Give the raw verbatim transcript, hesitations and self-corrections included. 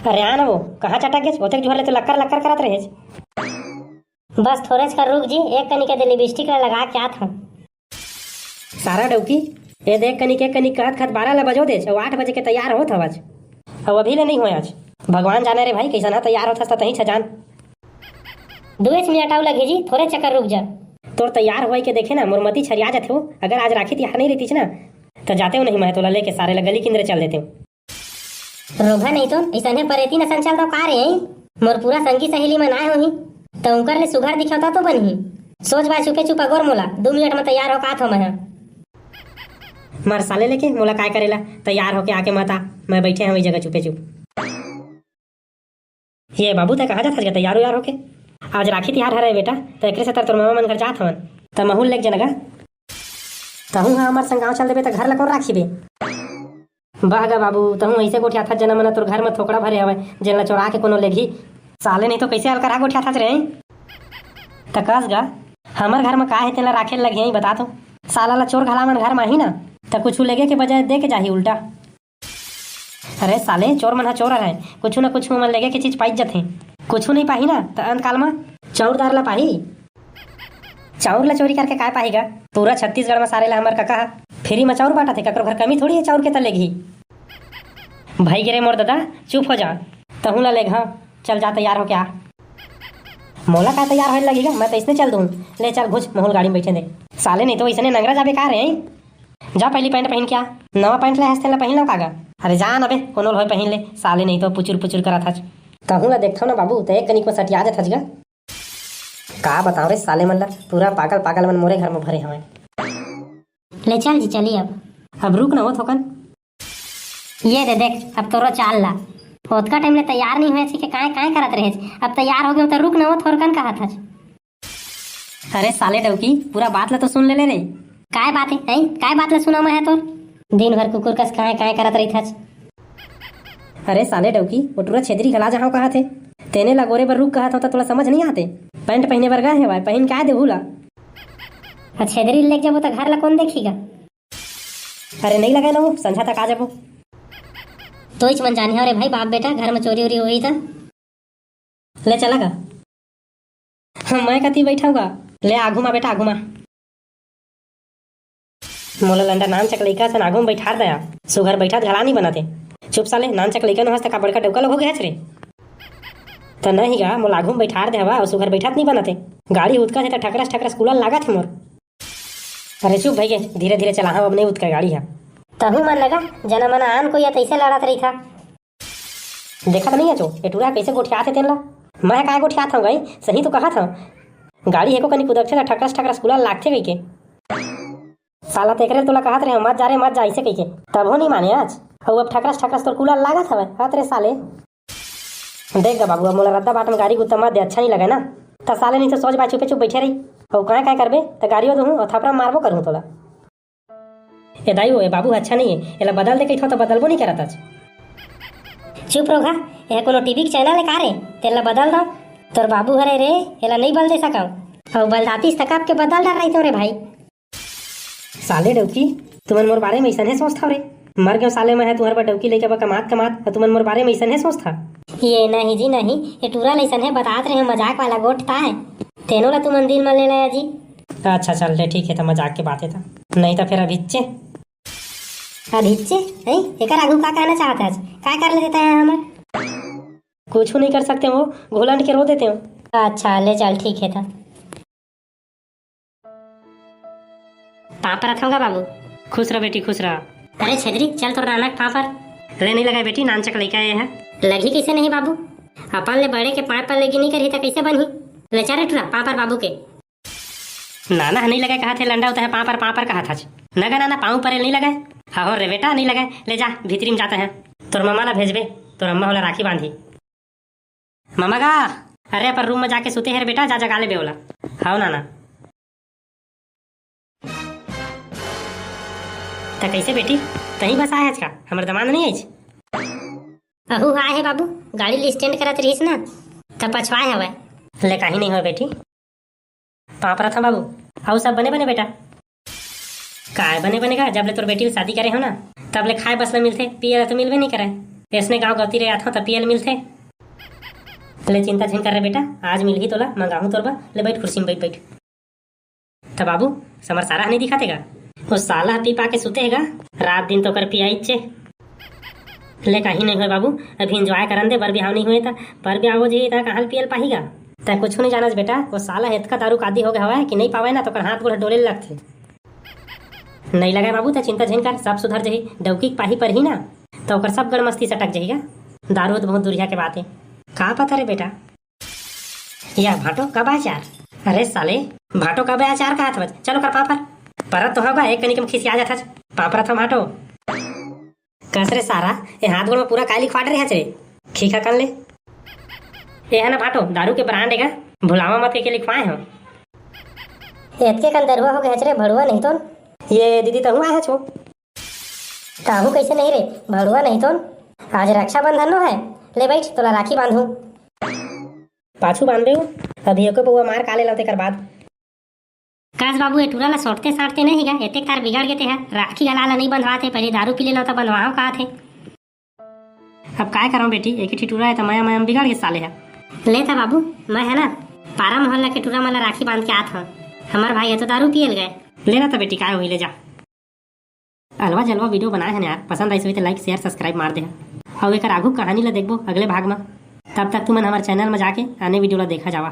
अरे आ ना वो, कहाँ चटक गेस? ओतेक जुहर ले तो लक्कर लक्कर करत रहेस। बस थोरेच कर रुक जी, एक कनी के दे लिपस्टिक ला लगा के आत हूँ। सारा डौकी, ए देख कनी के कनी कहत कहत बारह ला बजो देच, अउ आठ बजे के तैयार होत हवच, अउ अभी ले नहीं होय आज। भगवान जाने रे भाई, कैसन हा तैयार होत हस त तहीं छजान। दुएच मिनट अउ लगही जी, थोरे चक्कर रुक जा। तोर तैयार होए के देखे ना मोर मती छरिया जाथे हो। अगर आज राखी तिहार नहीं रहितिस ना, त जाते हो नहीं मैं तोला लेके सारे ला गली किंदरे चल देते हो। रोघा नहीं तो इसने परेती न संचल तो का रे? मोर पूरा संगी सहेली मन आए होही, त उंकर ले सुघर दिखौता तो बनही। सोच बा चुपे चुप अगोर मोला, दू मिनट में तैयार हो का थो मैं। मर साले लेके मोला काय करेला, तैयार होके आके मत आ, मैं बैठे हूँ जगह चुपे चुप। ये बाबू, तै कहाँ जात हस गा तैयार उयार होके? आज राखी तिहार हरे बेटा, त एकरे सेती तोर मामा मन घर जात हवन। त महूल लेके जनगा। तहूँ हा हमर संग गाँव चल देबे त घर ला कोन राखी बे? बह गा बाबू, तहूँ ऐसे गोठियाथस जना मन तोर घर में थोकड़ा भरे हवय, जेन ला चोरा के कोनो लेगही। साले नहीं तो कैसे अलकर हा गोठियाथस रे? त कस गा, हमर घर में का हे तेला राखे लगे बता तो। साला ला चोर घला मन घर में आही ना, त कुछ लेगे के बजाय दे के जाही उल्टा। अरे साले, चोर मन ह चोर हरय, कुछु न कुछु ओमन लेगे के चीज पाइच जथे। कुछु नहीं पाही ना, त अंतकाल म चाउर दार ला पाही। चाउर ला चोरी करके काय पाही गा? पूरा छत्तीसगढ़ म सारे ला हमर कका ह फ्री म चाउर बांटत हे, ककरो घर कमी थोड़ी हे चाउर के त लेगही। भाई गिरे मोर ददा, चुप हो जा, तहूँ ला लेगहा, चल जा तैयार होके आ। मोला का तैयार होए लगही गा, मैं तो इसने चल दूँ। ले चल घुस, महूल गाड़ी में बैठे दे। साले नहीं तो इसने नंगरा जाबे का रे? जा पहली पैंट पहन के आ। नवा पैंट ले हस तेला पहन लो कागा। अरे जा ना बे, कोनो ल होय पहन ले, साले नहीं तो पुचुर पुचुर करत हच। तहूँ ला देखथव ना बाबू, त एक कनिक में सटिया जथच गा। का बताओ रे साले मन ला, पूरा पागल पागल मन मोरे घर में भरे हवय। ले चल जी, चली अब। अब रुक ना हो थोकन। ये दे देख, अब तोरो चाल ला। ओतका टाइम ले तैयार नहीं होए छी के काय काय करत रहे। अब तैयार हो गए त रुक ना हो थोरकन कहत हच। अरे साले डौकी, पूरा बात ला तो सुन ले ले रे। काय बात है, हैं? काय बात ला सुना मैं है तोर? दिन भर कुकुर कस काय काय करत रहिथच। अरे साले डौकी, वो टूरा छेदरी घला जहाँ कहा थे, तेने ला गोरे बर रुक कहा था, तो थोड़ा समझ नहीं आते। पैंट पहने बर गए हवाए, पहन के आए देहू ला। आ छेदरी लेके जाबो तो घर ला कौन देखीगा? अरे नहीं लगाए ना वो, संझा तक आ जाबो। तोइच मन जानी हो रे भाई, बाप बेटा घर में चोरी उरी होही त। ले चला गा। हाँ, मैं कती बैठाऊंगा। ले आगू मा बेटा, आगू मा। मोला लंडा नान चक लइका सन आगू में बैठार दया। सुघर बैठत घला नहीं बनाते। चुप साले, नान चक लइका नोहस त का बड़का डौका लोग हो गया रे? त नहीं गा, मोला आगू में बैठार दे हवा और सुघर बैठत नहीं बनाते। गाड़ी उतका थे त ठकरस ठकरस कूलर लागत है मोर। अरे चुप भई गे, धीरे धीरे चलाहा, अब नहीं उतका गाड़ी हा। तहू मन लगा, जना मना आन कोई या तैसे लड़त रही था। देखत नहीं है चो, ए टूरा कैसे गोठियात हे तेन ला। मैं काय गोठियात हूँ गई, सही तो कहत हूँ। गाड़ी एको कनी कुदकथे त ठकरस ठकरस कूलर लागथे कहिके। साला तेकरे तोला कहत रहे मत जा रे, मत जा ऐसे कहिके, तब हो नहीं माने आज। अउ अब ठकरस ठकरस तोर कूलर लागत हवय, हत रे साले। देख गा बाबू, अब मोला रद्दा बाट में गाड़ी गुत्ता मत दे, अच्छा नहीं लगे ना। त साले नहीं तो सोच बा चुपे चुप बैठे रही। अउ काय काय करबे, त गाड़ियों दूहूँ अउ थपरा मारबो करूँ तोला। ए दाई हो, ए बाबू अच्छा नहीं है, एला बदल दे कहिथो त बदलबो नहीं करत आज। चुप रहो घा, ए कोनो टीवी के चैनल है का रे? तेला बदल दो। तोर बाबू हरे रे, एला नहीं बदल दे सकव। अउ बदल दातीस तक आपके बदल डर रही तो रे भाई। साले डौकी, तुमन मोर बारे में ऐसन है सोचथव रे। मर गयो साले मैं है तुहर बर डौकी लेके बा कमात कमात, अउ तुमन मोर बारे में ऐसन है सोचथा। ये नहीं जी नहीं, ये टूरा लैसन है, बतात रहे मजाक वाला गोठ ताय। तेनो ला तुमन दिल में ले लाया जी। अच्छा चल ले ठीक है, त मजाक के बात है त। नहीं त फिर अभिच्चे। अभिच्चे? हैं? एकर आगू का कहना चाहत हस? का कर लेते हैं हमर? कुछ नहीं कर सकते हो, घुलंड के रो देते हो। अच्छा ले चल ठीक है त। पाँव परत हँव गा बाबू। खुश रह बेटी, खुश रह। अरे छेदरी, चल तोर नाना के पाँव पर। ले नहीं लगाए बेटी, नानचक लइका ए है। लगही कैसे नहीं बाबू? अपन ले बड़े के पाँव पर लेगी नहीं करही त कैसे बनही? ले चल रे टूरा, पाँव पर बाबू के। नाना ह नहीं लगाए कहा थे लंडा, उता है पाँव पर, पाँव पर कहा था। न गा नाना, पाँव पर नहीं लगाए। हो रे बेटा, नहीं लगाए। ले जा, भीतरी में जाता है। तोर ममा ला भेजबे, तोर अम्मा होला राखी बांधी। ममा गा, अरे अपन रूम में जाके सुते हे रे बेटा, जा जगा ले बे ओला। हाव नाना। त कैसे बेटी, तहीं बस आए हच का? हमर दमांद नहीं आइच? अहू आए हे बाबू, गाड़ी ल स्टैंड करत रहिस ना, त पछवाए हवय। ले काही नहीं होय बेटी। पाँव परत हँव बाबू, अउ सब बने बने बेटा। काय बने बने का, जब ले तोर बेटी ल शादी करे हो ना, तब ले खाए बस ला मिलथे, पिए ला तो मिलबे नहीं करे। अइसने गाँव गवती रहे आथव त पियल मिलथे। ले चिंता झिन कर रे बेटा, आज मिलही तोला, मंगाहूँ तोर बर। ले बइठ कुर्सी में, बइठ, बइठ। त बाबू, समर सारा ह नहीं दिखत हे गा? वो साला ह पी पा के सुते हे गा। रात दिन तो ओकर पियाइच हे। ले, कहीं नहीं होय बाबू, अभी एंजॉय करन दे, बर बिहाव नहीं होय त। बर बिहाव हो जही त कहाँ ले पियल पाही गा? तैं कुछ नहीं जानस बेटा, वो साला ह एतका दारू कादी हो गया हवय कि नहीं पावय ना त ओकर हाथ गोड़ डोले लगथे। नहीं लगय बाबू, तैं चिंता झिन कर, सब सुधर जही। डौकी के पाही परही ना त ओकर सब गड़मस्ती सटक जही गा। दारू तो बहुत दुरिहा के बात हे। का पता रे बेटा। या भाटो कब आय चार? अरे साले, भाटो कब आय चार कहत हवच? चलो कर पापड़। परत तो हव गा, एक कनी के म खिसिया जाथच। पापड़ तो भाटो। कस रे सारा, ए हाथ गोड़ में पूरा काली फाट रहे हच रे। खीखा कन ले। ए है ना भाटो, दारू के ब्रांड हे गा, भुलावा मत के लिखवाए हो। एतके कन दरुआ हो गए हच रे, भड़ुआ नहीं तो। ये दीदी तहूँ आए हच हो। ताहू कैसे नहीं रे, भड़ुआ नहीं तो। आज रक्षाबंधन नो है, ले बैठ, तोला राखी बांधू। पाछू बांध दे, अभी एको पौवा मार का ले लव तेकर बाद। कस बाबू, ए टूरा ला सोटते साटते नहीं गा, एतेक तार बिगड़ गे ते ह। राखी गला ला नहीं बंधवाते, पहले दारू पी ले लव त बंधवाहूं कहा थे। अब काय करव बेटी, एक ही ठिठुरा है त मया मया म बिगड़ गे साले ह। ले त बाबू, मैं है ना, पारा मोहल्ला के टूरा मन ला राखी बांध के आत हव। हमर भाई ह तो दारू पियल गए। ले ना त बेटी, काय होही, ले जा। अलवा जलवा वीडियो बनाए हन यार, पसंद आइस होही त like, share, subscribe मार दे। अउ एकर आघू कहानी ला देखबो अगले भाग म। तब तक तुमन हमर चैनल म जाके आने वीडियो ला देखा जावा।